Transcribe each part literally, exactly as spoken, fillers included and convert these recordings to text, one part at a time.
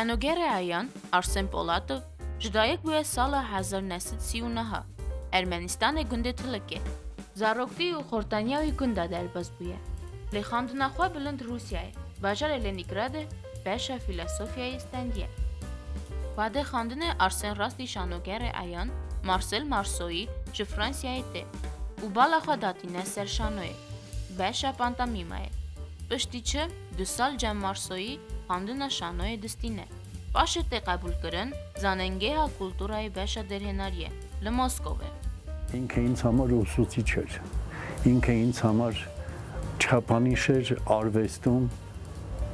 Şanogerê eyan Arsen Polatov ji dayik bûye sala hezar neh sed sî û neh a Ermenistanê gundê Tilikê. Zaroktî û xortaniya wî gunda derbas bûye. Lê xandina xwe bilind Rûsyayê, bajarê Lenîngradê beşa fîlosofyayê stendiye. Xwedê xandinê Arsen rastî şanogerê eyan Marcel Marceau-yî ji Fransayê tê û bala xwe datîne ser şanoyê, beşa pantomîmayê. Piştî çi du sal cem Marceau-yî xandina şanoyê distîne. Paşê tê qebûlkirin Zanîngeha Kulturayê beşa derhênariyê li Moskowê. اینکه این سمر خصوصی چر اینکه این سمر چپانی شر آروستون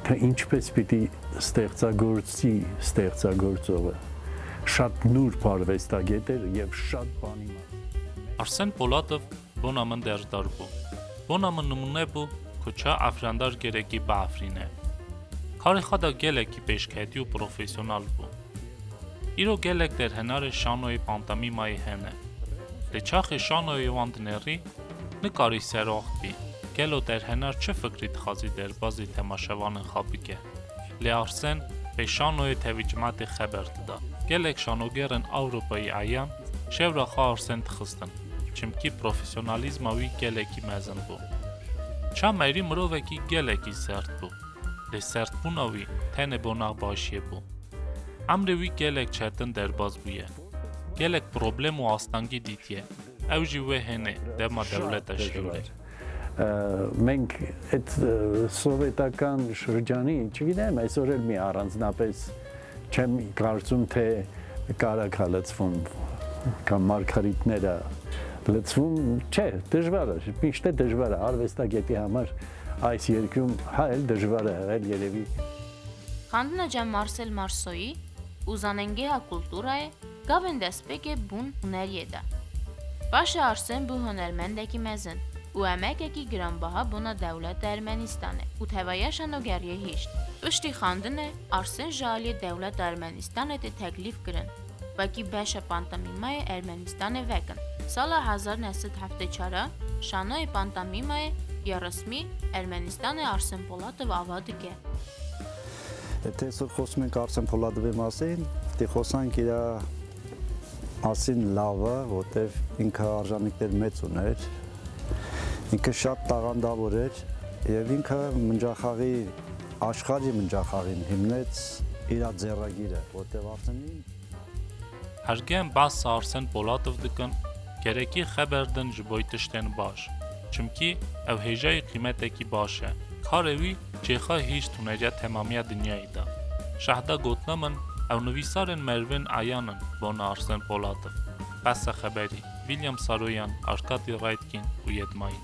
که اینچ پس بیدی استخزا گرزی استخزا گرزوه شاد نور پاروستا گدر یه شاد بانی Arsen Polatov bona min dersdar bû. Bona min nimûne bû ku ça efrendar gerekî biefrîne. Karê xwe de gelekî pêşketî û profesyonel bû. Îro gelek derhenarê şanoyê pantomîmayê hene. Lê çaxê şanoyê wan dinêrî, nikarî seraxt bî. Gelo derhenar çi fikrî dixwazî derbazî temaşevanên xwe bike? Lê Arsen pê şanoyê tevî cimetê xeber dida. Gelek şanogerên Ewropayî eyan şewra xwe Arsen dixistin, çimkî profesyonalîzma wî gelekî mezin bû. Çamerî mirovekî gelekî sert bû, lê sertbûna wî tenê bona başiyê bû. Emrê wî gelek çetin derbas bûye. Gelek problem û astengî dîtiye. Ew jî wê hênê dema dewleta şewrê. Մենք այդ սովետական շրջանի, չգիտեմ, այսօր էլ մի առանձնապես չեմ կարծում, թե կարա կա լծվում կամ մարգարիտները լծվում, չէ, դժվար է, միշտ է դժվար է արվեստագետի համար այս երկրում, հա, էլ դժվար է եղել երևի։ Xandina cem Marcel Marceau-yî û Zanîngeha Kulturayê gavên destpêkê bûn huneriyê de. Paşê Arsen bû hunermendekî mezin û emekekî giranbaha bona dewleta Ermenîstanê û tevahiya şanogeriyê hişt. Piştî xandinê, Arsen ji aliyê dewleta Ermenîstanê tê teklîfkirin wekî beşa pantomîmayê Ermenîstanê vekin. Sala hezar neh sed heftê çar a şanoyê pantomîmayê ya resmî Ermenîstanê Arsen Polatov ava dike. Tê sor xosmên karsen pola dibê masên, tê xosan kira asîn lava, otev inka arjanik der metsuner, inka şat tagan daborer, yev inka mincaxaxî, aşxarî mincaxaxîn, himnet îra zerragîre, otev arsinin. Hergem behsa Arsen Polatov dikin, gerekî xeber din ji boy tiştên baş. Çimkî ew hêjayî qîmetekî baş e. Karê wî cêxa hîşt huneriya temamiya dinyayê da. Şehda gotina min ew nivîsarên merivên eyan in bona Arsen Polatov. Behsa xeberî, William Saroyan, Arkady Raîtkin û yê dimayîn.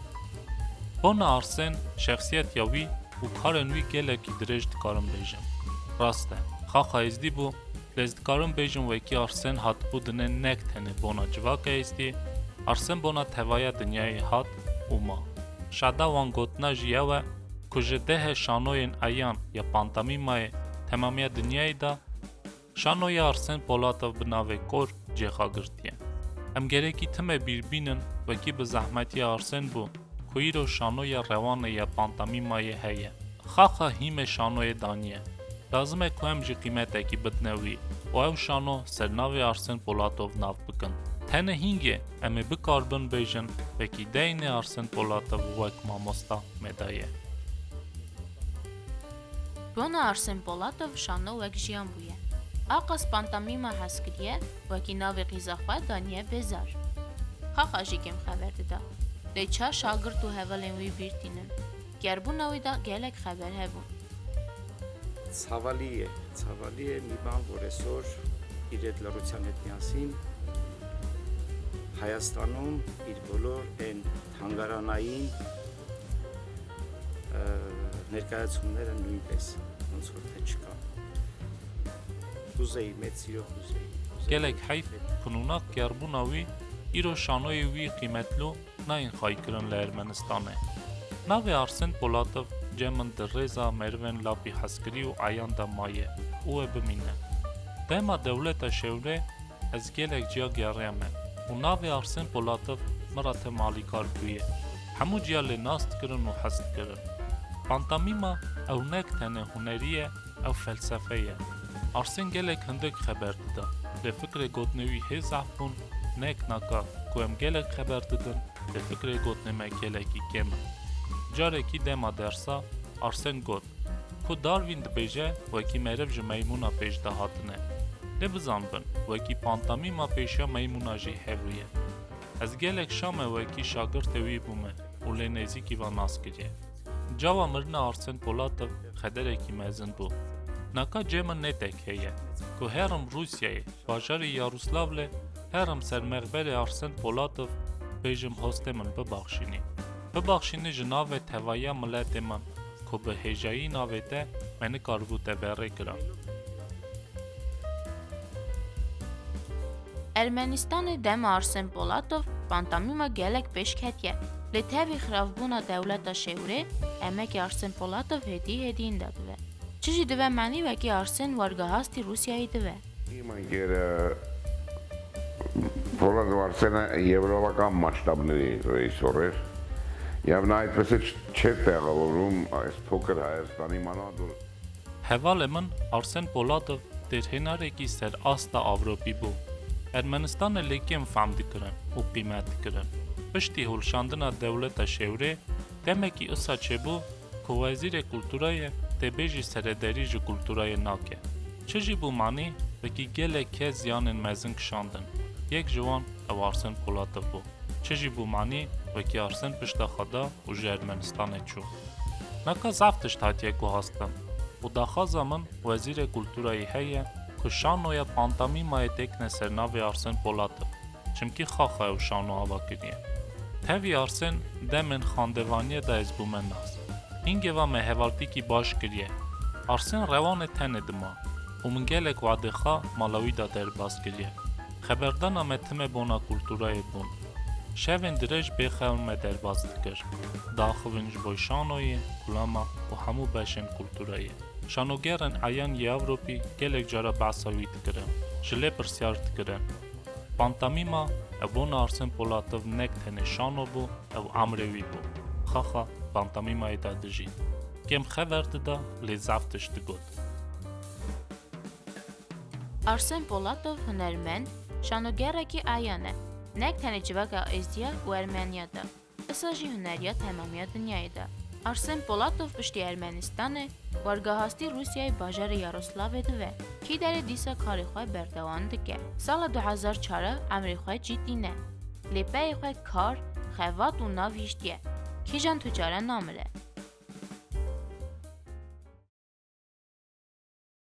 Bona Arsen, şexsiyetiya wî û karên wî gelekî dirêj dikarim bêjim. Rast e, xaxa êzdî bû, lê ez dikarim bêjim wekî Arsen hatibû dinê nek tenê bona civaka êzdî, Arsen bona tevaya dinyayê hat û ma. Şada wan gotina jî ew e ku ji dehê şanoyên eyan ya pantomîmayê temamiya dinyayê de, şanoya Arsen Polatov bi navê Kor cêxa girtiye. Em gerekî timê bîr bînin wekî bi zehmetiya Arsen bû ku îro şanoya rewanê ya pantomîmayê heye. Xaxa hîmê şanoyê daniye. Lazim e ku em jî qîmetekî bidine wî û ew şano ser navê Arsen Polatov nav bikin. Tenê hîngê em ê bikaribin bêjin wekî deynê Arsen Polatov wek mamosta me daye. Bona Arsen Polatov şano wek jiyan bûye. Aqas pantomîma hez kiriye, wekî navê qîza xwe daniye Bêzar. Xaxa jî kêm xeber dida. Lê ça şagirt û hevalên wî bîr tînin. Gerbûna wî de gelek xeber hebû. Çavalî ye, çavalî ye, mîban voresor, îret li rûçanê diyansîn, hayastanûm, îrbolor, en tangaranayîn, e, nerkaya çûmnere nûybes, onsor te çika. Kuzey, Metsiyo, kuzey. Kuzey. Gelek heyf ku nûnak gerbûna wî, îro şanoyê wî qîmetlo nayên xwaykirin li Ermenistanê. Navê Arsen Polatov cem min di rêza merivên lapî hezkirî û eyan de maye û wê bimîne. Dema dewleta şewrê ez gelek ciya geriyame û navê Arsen Polatov min re tim alîkar bûye. Hemû ciya lê nas dikirin û hez dikirin. Pantomîma ew nek tenê hunerî ye, ew felsefe ye. Arsên gelek hindik xeber dida, lê fikrê gotinê wî hê zehf bûn, nek naka ku em gelek xeber didin, lê fikrê gotinê me gelekî kêm e. Carekî dema dersa, Arsên got, ku Darwin dibêje, wekî meriv ji meymûna pêş de hatine. Lê bizanibin, wekî pantamîma pêşiya meymûna jî hebûye. Ez gelek şam e wekî şagirtê wî bûme û lê nêzîkî ve nas kiriye. Çawa mirina Arsên Polatov xederekî mezin bû. Naka cê min nê tek heye, ku herim Rûsyayê, bajarê Yaroslavlê, herim ser mexberê Arsên Polatov, bêjim hostê min bibaxşînî. Bibaxşînî ji navê tevaya miletê min, ku bi hêjayî navê te me nikaribû te berê kira. Ermenistanê dema Arsên Polatov pantamîma gelek pêş ketiye, lê tevî xirabûna dewleta Şêwirê emekê Arsên Polatov hêdî hêdî inda dibe. Çi jî dibe manî wekî Arsên wergehastî Rûsyayê dibe. Niemand gere Polatov Arsene je vrlo vakan maštabnili reisore. Ja v najpese čete govorum a es poker ha es danimano dur. Hevalê min Arsên Polatov têrhênarekî ser asta Ewropî bû. Ermenistanê lê kêm fehm dikirin û qîmet dikirin. Piştî hûlşandina dewleta Şêwirê demekî isa çêbû ku wezîrê kulturayê tê bêjî serederî ji kulturayê nake. Çi jî bû manî, wekî gelek kes ziyanên mezin kişandin. Yek ji wan ew Arsên Polatov bû. Çi jî bû manî, wekî Arsên pişta xwe da û ji Ermenistanê çû. Naka zaf tişt hatiye guhastin û daxwaza min wezîrê kulturayê heye ku şanoya pantamîmayê têkine ser navê Arsên Polatov, çimkî Xaxa ew şano ava kiriye. Tevî Arsên demên xandevaniyê de ez bûme nas. Hingê ve me hevaltîkî baş kiriye. Arsên rewanê tenê dima û min gelek wadê xwe mala wî de derbas kiriye. Xeberdana me time bona kulturayê bûn. Şevên dirêj bê xewn me derbas dikir. Diaxivin ji bo şanoyê, kulama û hemû beşên kulturayê. Şanogerên eyan yê Ewropî gelek cara behsa wî dikirin, ji lê pirsyar dikirin. Pantamîma ew bona Arsên Polatov nek tenê şano bû, ew emrê wî bû. Xaxa pantamîmayê de dijî. Kêm xever dida, lê zaf tişt digot. Arsên Polatov hunermend, şanogerekî eyan e, nek tenê civaka Êzidiya û Ermeniya de, isa jî huneriya temamiya dinyayê de. Arsên Polatov piştî Ermenistanê, wergehastî Rûsyayê bajarê Yaroslavê dibe. Kî derê dîsa karê xwe berdewam dike. Sala du hezar çar emrê xwe cî tîne. Lê peyê xwe kar, xebat û nav hiştiye. Kîjan tu cara namire.